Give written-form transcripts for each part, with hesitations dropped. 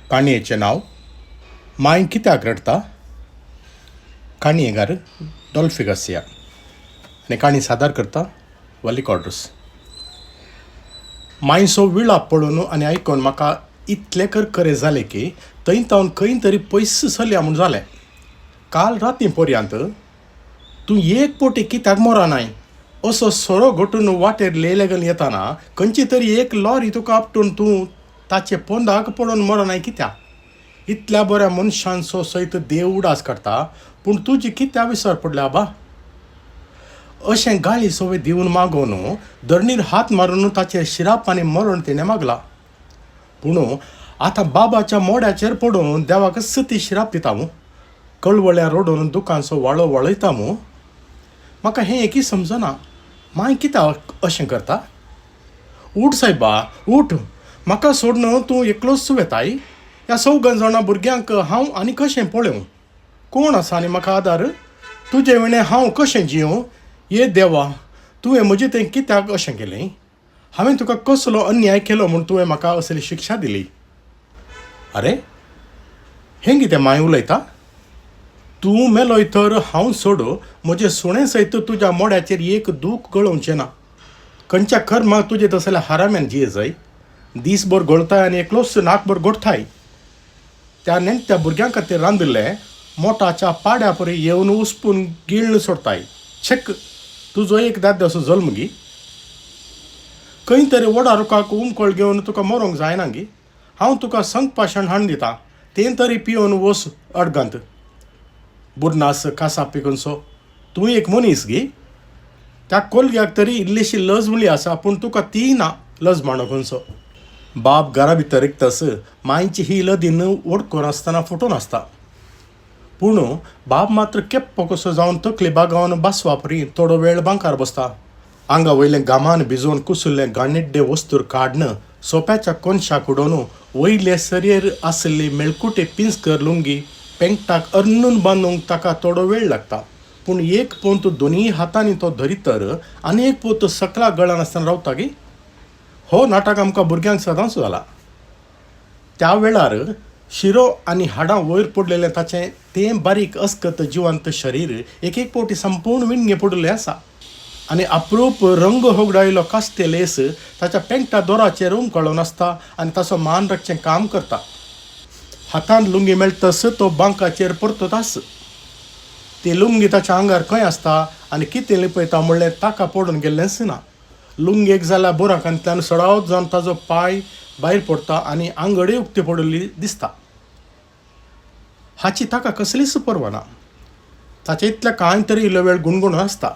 काणयेचें नांव मांय कित्याक रडता. काणयेगार डॉल्फी गार्सिया आनी काणी सादर करता वली कॉड्रस. मांयचो विळाप पळोवन आनी आयकून म्हाका इतलें करकरे जालें की थंय तावन खंय तरी पयस चलया म्हूण जालें. काल राती पर्यंत तूं एक पोटी कित्याक मोरानाय असो सोरो घोटून वाटेर लेलेगन येताना खंयची तरी एक लॉरी तुका आपटून तूं ताचे पोंदाक पडून मरनाय कित्याक? इतल्या बऱ्या मनशांचो सयत देव उडास काडटा पूण तुजी कित्या विसर पडल्या आबा? अशें गाळी सवय दिवन मागोवन धरणीर हात मारून ताचेर शिराप आनी मरण तिणें मागला. पूण आतां बाबाच्या मोड्याचेर पडून देवाकच ती शिराप दिता मू, कळवळ्या रडून दुकांचो वाळो वळयता मू. म्हाका हें एकूय समजना, मांय कित्याक अशें करता? उठ सायबा उठ, म्हाका सोडून तूं एकलोच वेताय. ह्या सौगां जाणां भुरग्यांक हांव आनी कशें पळोवं? कोण आसा आनी म्हाका आदार? तुजे विणें हांव कशें जियों? ये देवा, तुवें म्हजें तें कित्याक अशें केलें? हांवें तुका कसलो अन्याय केलो म्हूण तुवें म्हाका असली शिक्षा दिली? आरे, हें कितें मांय उलयता? तूं मेलोय तर हांव सोड, म्हजें सुणें सयत तुज्या मोड्याचेर एक दूख गळोवचें ना. खंयच्या कर्माक तुजे तसल्या हाराम्यान जिये जाय? दीसभर घोळताय आनी एकलोच नाकभर गोठताय. त्या नेणट्या भुरग्यां खातीर रांदिल्लें मोटाच्या पाड्या परी येवन उसपून गिळ्ळ सोडताय. छेक, तुजो एक दाद्याचो जल्म गी? खंय तरी वडा रुखाक उमकळ घेवन तुका मरोंक जायना गी? हांव तुका संकपाशण हाडून दितां, तें तरी पिवन वस अडगांत. बुरनास कासाप पिकूनसो, तूं एक मनीस गी? त्या कोलग्याक तरी इल्लीशी लज म्हणली आसा, पूण तुका तीय ना लज मांडोकनसो. बाब घरा भितर रिगतस मांयची ही लदीन ओडकोन आसतना फुटून आसता. पूण बाब मात्र केप्पो कसो जावन तकली बागावन बासवापरी थोडो वेळ बांकार बसता. आंगा वयलें घामान भिजोवन कुसुल्लें गाणिड्डे वस्तूर काडून सोप्याच्या कोनशाक उडोवन वयले सरयेर आशिल्ली मेळकुटे पिंजकर लुंगी पेंकटाक अर्नून बांदूंक ताका थोडो वेळ लागता. पूण एक पोंत दोनूय हातांनी तो धरीत तर आनी एक पोंत सकला गळान आसतना रावता गी? हो नाटक आमकां भुरग्यांक सदांच जाला. त्या वेळार शिरो आनी हाडां वयर पडलेलें ताचें तें बारीक अस्कत जिवंत शरीर एक एक फावटी संपूर्ण विणगें पडिल्लें आसा आनी अप्रूप रंग होगडायिल्लो कास्ते लेस ताच्या पेंकटा दोराचेर उमकळून आसता आनी ताचो मान राखचें काम करता. हातांत लुंगी मेळटस तो बांकाचेर परतताच. ती लुंगी ताच्या आंगार खंय आसता आनी कितें लिपयता म्हणलें ताका पडून गेल्लेंच ना. लुंगेक जाल्यार बुराकांतल्यान सडावत जावन ताजो पांय भायर पडटा आनी आंगडय उक्ती पडिल्ली दिसता. हाची ताका कसलीच पर्वा ना. ताचे इतल्या कांय तरी इल्लो वेळ गुणगुणून आसता.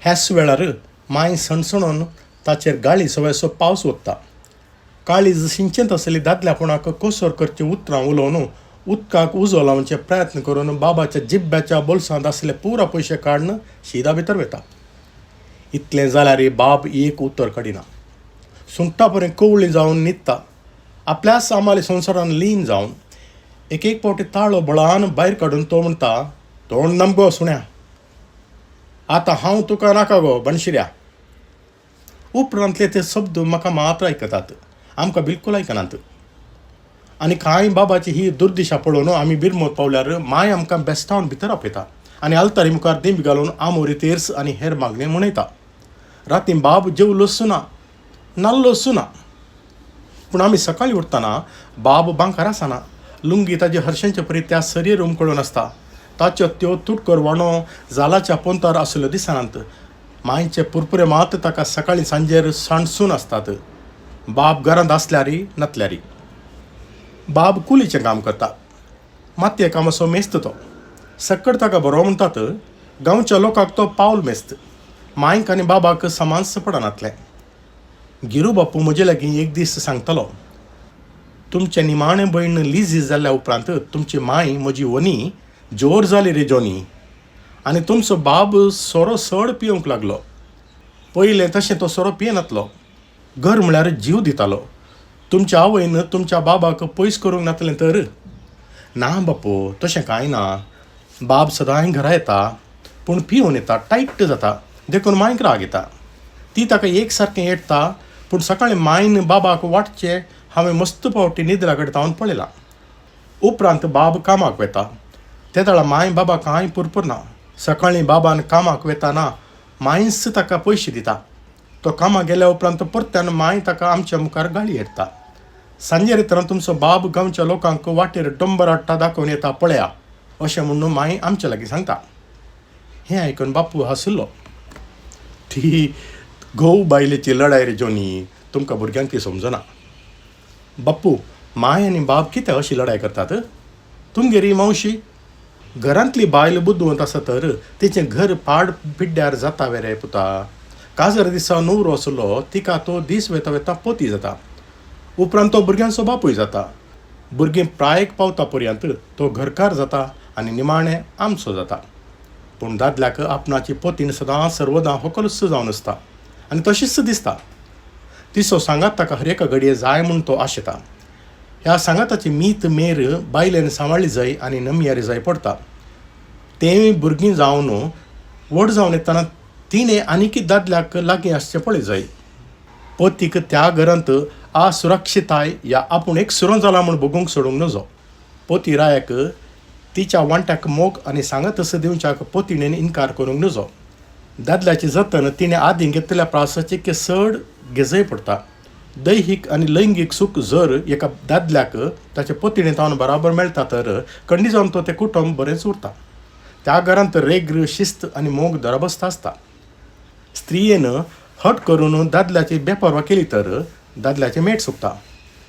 ह्याच वेळार मांय सणसणून ताचेर गाळी सवयसो पावस ओतता. काळीज शिंचेंत आसली दादल्यापणाक कोसर करचीं उतरां उलोवन उदकाक उजो लावचे प्रयत्न करून बाबाच्या जिब्ब्याच्या बोल्सांत आसले पुरा पयशे काडून शिदा भितर वता. इतलें जाल्यार बाब एक उतर काडिना. सुंगटा परी कवळी जावन न्हिदता. आपल्याच आमाले संवसारान लीन जावन एक एक फावटी ताळो बळान भायर काडून तो म्हणटा, तोंड नमगो सुण्या, आतां हांव तुका नाका गो बनशिऱ्या. उपरांतले ते शब्द म्हाका मात्र आयकतात, आमकां बिलकूल आयकनात. आनी कांय बाबाची ही दुर्दिशा पळोवन आमी बिरमोत पावल्यार मांय आमकां बेस्टावन भितर आपयता आनी आल्तारी मुखार दिंब घालून आमोरी तेर्स आनी हेर मागणें म्हणयता. राती बाब जेवलोच ना, न्हाल्लोच ना. पूण आमी सकाळीं उठतना बाब बांकार आसना. लुंगी ताजे हरशेंचे परी त्या सरयेर उमकळून आसता. ताच्यो त्यो तुटकर वाणो जालाच्या पोंतार आशिल्ल्यो दिसनात. मांयचे पुरपुरे मात ताका सकाळीं सांजेर सांडसून आसतात. बाब घरांत आसल्यारी नातल्यारी. बाब कुलीचें काम करता. मातये कामाचो मेस्त तो. सक्कड ताका बरो म्हणटात. गांवच्या लोकांक तो पावल मेस्त. मांयक आनी बाबाक समांच पडनातलें. गिरू बापू म्हजे लागीं एक दीस सांगतालो, तुमचें निमाणें भयण लिजी जाल्ल्या उपरांत तुमची मांय म्हजी व्हनी जोर जाली रे जॉनी, आनी तुमचो बाब सोरो चड पिवंक लागलो. पयलें तशें तो सोरो पियेनातलो. घर म्हळ्यार जीव दितालो. तुमच्या आवयन तुमच्या बाबाक पयस करूंक नातलें तर? ना बापू, तशें कांय ना. बाब सदांय घरा येता, पूण पिवन येता, टायट जाता, देखून मांयक राग येता. ती ताका एक सारकें येडटा, पूण सकाळीं मांयन बाबाक वाटचें हांवें मस्त पावटी निद्रा कडे पळयलां. उपरांत बाब कामाक वेता तेदळा मांय बाबा कांय पुरपुरना. सकाळीं बाबान कामाक वेताना मांयच ताका पयशे दिता. तो कामाक गेल्या उपरांत परत्यान मांय ताका आमच्या मुखार गाळी येता. सांजेर येतना तुमचो बाब गांवच्या लोकांक वाटेर डंबर हाडटा दाखोवन येता पळया अशें म्हणून मांय आमच्या लागीं सांगता. हें आयकून बापू हांसलो. ती घोव बायलेची लडाय रे जॉनी, तुमकां भुरग्यांक ती समजना. बाप्पू, मांय आनी बाब कित्याक अशी लडाय करतात? तुमगेर मावशी घरांतली बायल बुदवंत आसा तर तिचें घर पाड पिड्ड्यार जाता वेरे पुता. काजार दिसा न्हवरो आसलो तिका तो दीस वेता वेता पोती जाता. उपरांत तो भुरग्यांचो बापूय जाता. भुरगीं प्रायेक पावता पर्यंत तो घरकार जाता आनी निमाणें आमचो जाता. पूण दादल्याक आपणाची पोतीन सदां सर्वदां होकलूच जावन आसता आनी तशीच दिसता. तिचो सांगात ताका हर एका घडये जाय म्हूण तो आशेता. ह्या सांगाताची मीत मेर बायलेन सांबाळ्ळी जाय आनी नमयारी जाय पडटा. तें भुरगीं जावन व्हड जावन येतना तिणें आनीक दादल्याक लागीं आसचें पळय जाय. पतीक त्या घरांत असुरक्षिताय या आपूण एक सुरो जाला म्हूण भोगूंक सोडूंक नजो. पती रायाक तिच्या वांट्याक मोग आनी सांगात तसो दिवच्याक पतिणेन इनकार करूंक नजो. दादल्याची जतन तिणें आदीं घेतलेल्या प्रासाचे चड घेजय पडटा. दैहीक आनी लैंगीक सूख जर एका दादल्याक ताच्या पतिणे तावन बराबर मेळटा तर खंडीत जावन तो तें कुटुंब बरेंच उरता. त्या घरांत रेग्र, शिस्त आनी मोग दरबस्त आसता. स्त्रियेन हट करून दादल्याची बेपर्वा केली तर दादल्याचें मेट सुकता.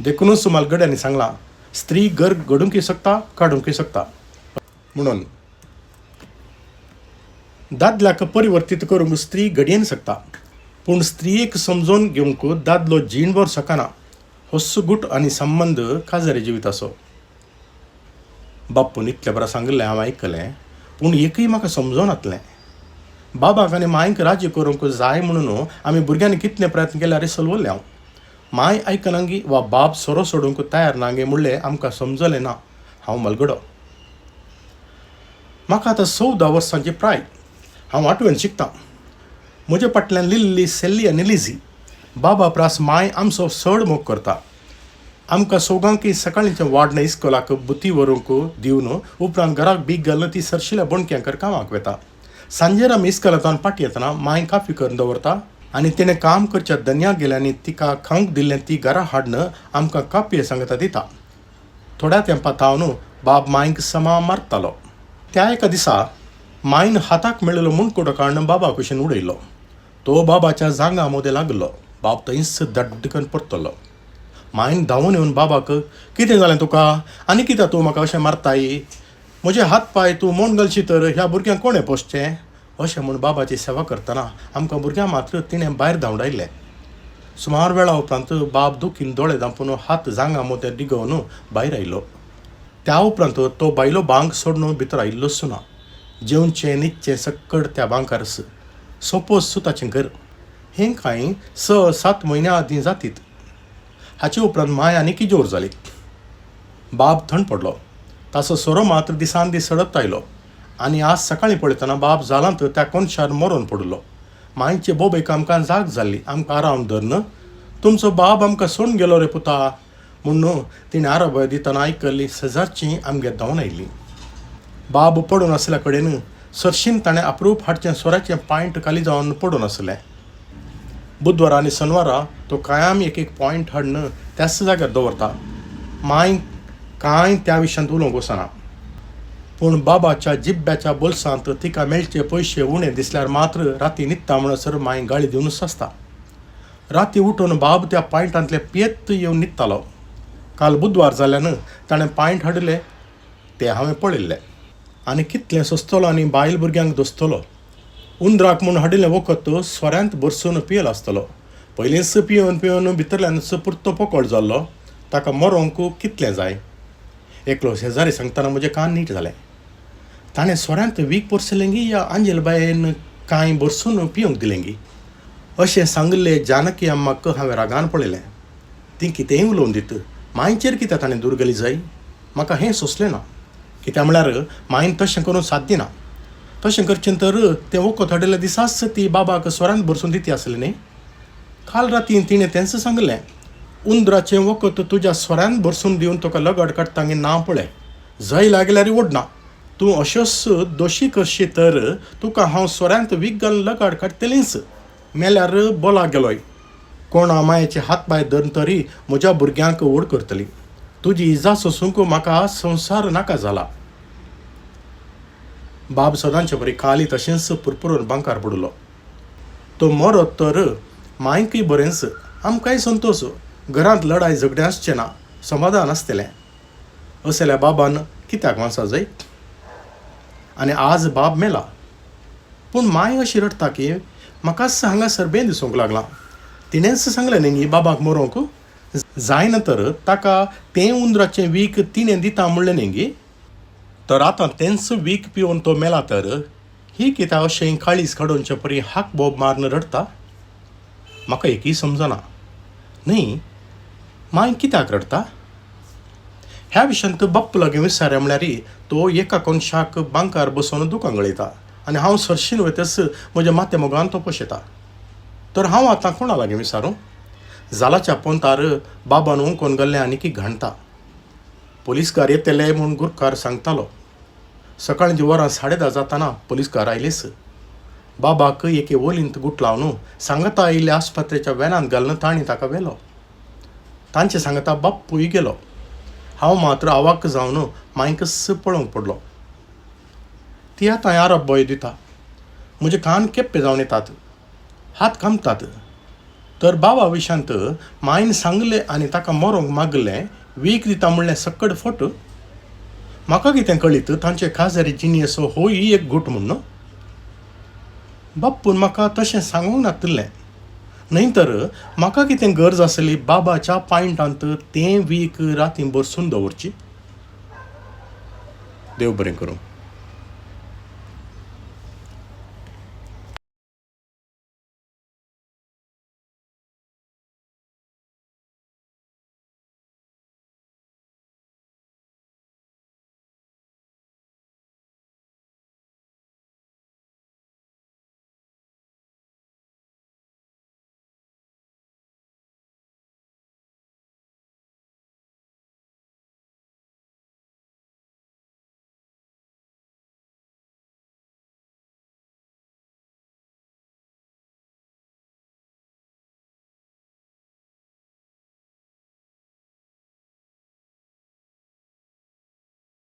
देखुनूच म्हालगड्यांनी सांगलां, स्त्री घर घडूंकय शकता काडूंकय शकता म्हणून. दादल्याक परिवर्तीत करूंक स्त्री घडयेन शकता, पूण स्त्रियेक समजून घेवंक दादलो जीणभर शकना. होच गुट आनी संबंद काजारी जिविताचो. बाप्पून इतलें बरें सांगिल्लें हांवें आयकलें, पूण एकूय म्हाका समजोनातलें. बाबाक आनी मांयक राजी करूंक जाय म्हणून आमी भुरग्यांनी कितले प्रयत्न केल्यार सलवल्लें हांव. मांय आयकनागी वा बाब सोरो सोडूंक तयार ना गे म्हणलें आमकां समजलें ना. हांव मलगडो. म्हाका आतां 14 वर्सांची प्राय. हांव आठवेन शिकतां. म्हज्या फाटल्यान लिल्ली, सेल्ली आनी लिझी. बाबा प्रास मांय आमचो चड मोग करता. आमकां सगळ्यांकय सकाळींचें वाडणें इस्कोलाक बुती व्हरूंक दिवन उपरांत घराक बीग घालून ती सरशिल्या बोणक्यांकर कामाक वेता. सांजेर आमी इस्कोलांतल्यान फाटीं येतना मांय काफी करून दवरता आनी तिणें काम करच्या धनयाक गेल्यांनी तिका खावंक दिल्लें ती घरा हाडून आमकां कापये सांगता दिता. थोड्या तेंपा थावन बाब मांयक समा मारतालो. त्या एका दिसा मांयन हाताक मेळिल्लो मुणकुटो काडून बाबा कुशीन उडयलो. तो बाबाच्या जांगा मोदें लागलो. बाब थंयच दड्ड करून परतलो. मांयन धांवून येवन बाबाक, कितें जालें तुका आनी कित्याक तूं म्हाका अशें मारताय? म्हजे हात पांय तूं मोड घालशी तर ह्या भुरग्यांक कोणें पोसचें? अशें म्हूण बाबाची सेवा करतना आमकां भुरग्यां मात्र तिणें भायर धांवडायल्लें. सुमार वेळा उपरांत बाब दुखीन दोळे धांपून हात जांगा मोदें रिगोवन भायर आयलो. त्या उपरांत तो बायलो बांक सोडून भितर आयिल्लोच ना. जेवचें न्हिदचें सक्कड त्या बांकारच. सोपोस ताचें घर. हें कांय 6-7 म्हयन्या आदीं जातीत. हाचे उपरांत मांय आनीकय जोर जाली. बाब थंड पडलो. ताचो सोरो मात्र दिसान दीस सडत आयलो आनी आज सकाळीं पळयतना बाब जालांत त्या कोनशार मरोन पडिल्लो. मांयचे बोबेक आमकां जाग जाल्ली. आमकां आरावन धरून तुमचो बाब आमकां सोडून गेलो रे पुता म्हूण तिणें आराबय दितना आयकल्ली शेजारचीं आमगेर धांवन आयिल्लीं. बाब पडून आसल्या कडेन सरशीन ताणें अप्रूप हाडचें सोऱ्याचें पायंट खाली जावन पडून आसलें. बुधवारा आनी शनवारा तो कायम एक एक पॉयंट हाडून त्याच जाग्यार दवरता. मांय कांय त्या विशयांत उलोवंक वचना, पूण बाबाच्या जिब्ब्याच्या बोल्सांत तिका मेळचे पयशे उणें दिसल्यार मात्र राती न्हिदता म्हणसर मांय गाळी दिवनूच आसता. राती उठून बाब त्या पायंटांतले पियेत येवन न्हिदतालो. काल बुधवार जाल्यान ताणें पायंट हाडिल्ले ते हांवें पळयल्ले. आनी कितलें सोंसतलो आनी बायल भुरग्यांक दोसतलो. उंदराक म्हूण हाडिल्लें वखद सोऱ्यांत भरसून पियल आसतलो. पयलींच पिवन पिवन भितरल्यान पुरतो पोकळ जाल्लो. ताका मरोंक कितलें जाय? एकलो शेजारी सांगतना म्हजें कान नीट जालें. ताणें सोऱ्यांत वीख भरसलेंगी या आंजेल बायेन कांय भरसून पिवंक दिलेंगी अशें सांगिल्लें जानकी अम्माक हांवें रागान पळयलें. ती कितेंय उलोवन दित. मांयचेर कित्याक ताणें दूर गेली जाय? म्हाका हें सोंसलें ना. कित्याक म्हळ्यार मांयन तशें करूंक साध्य ना. तशें करचें तर तें वखद हाडिल्ल्या दिसाच ती बाबाक सोऱ्यांत भरसून दिती आसली न्ही. काल राती तिणें तेंच सांगलें. उंदराचें वखद तुज्या सोऱ्यान भरसून दिवन तुका लगड काडटा ना पळय, जय लागल्यार ओडना. तूं अश्योच दोशी करशी तर तुका हांव सोऱ्यांत वीख घालून लगाड काडटलींच. मेल्यार बोला गेलोय. कोणा मायेचे हात पांय धरून तरी म्हज्या भुरग्यांक व्हड करतली. तुजी इजा सोसूंक म्हाका संवसार नाका जाला. बाब सदांचे बरी काली तशेंच पुरपुरून बांकार पडलो. तो मरत तर मांयकय बरेंच, आमकांय संतोश. घरांत लडाय झगडें आसचें ना, समाधान आसतलें. असल्या बाबान कित्याक वांसा जाय? आनी आज बाब मेला, पूण मांय अशी रडटा की म्हाकाच हांगासर बें दिसूंक लागलां. तिणेंच सांगलें न्ही बाबाक मरोंक जायना तर ताका तें उंदराचें वीख तिणें दिता म्हणलें न्ही, तर आतां तेंच वीख पिवन तो मेला तर ही कित्याक अशें काळीज काडोवचे परी हाक बोब मारून रडटा? म्हाका एकूय समजना न्ही मांय कित्याक रडटा. ह्या विशयांत बाप्पू लागीं विचारलें म्हणल्यार तो एका कोनशाक बांकार बसून दुकां गळयता आनी हांव सरशीन वयतच म्हज्या माथ्या मोगान तो पोशेता. तर हांव आतां कोणा लागीं विचारूं? जालाच्या पोंतार बाबान ओंकोन गेल्लें आनीकी घाणटा. पोलिसकार येतले म्हूण गुरकार सांगतालो. सकाळची वरां 10:30 जाताना पोलिसकार आयलेच. बाबाक एके ओलींत गुटलावन सांगता आयिल्ल्या आस्पत्रेच्या वेनांत घालून तांणी ताका व्हेलो. तांचे सांगता बाप्पूय गेलो. हांव मात्र आवाक जावन मांयकच पळोवंक पडलो. ती आतां आरब बॉय दिता. म्हजे कान केप्पे जावन येतात, हात कांपतात. तर बाबा विशांत मायन सांगलें आनी ताका मरोंक मागलें, वीख दिता म्हणलें सक्कड फट. म्हाका कितें कळीत तांचे काजारी जिणयेचो होय एक गूट म्हूण. बाप्पून म्हाका तशें सांगूंक नातिल्लें न्हय तर म्हाका कितें गरज आसली बाबाच्या पायंटांत तें वीख राती भरसून दवरची. देव बरें करूं.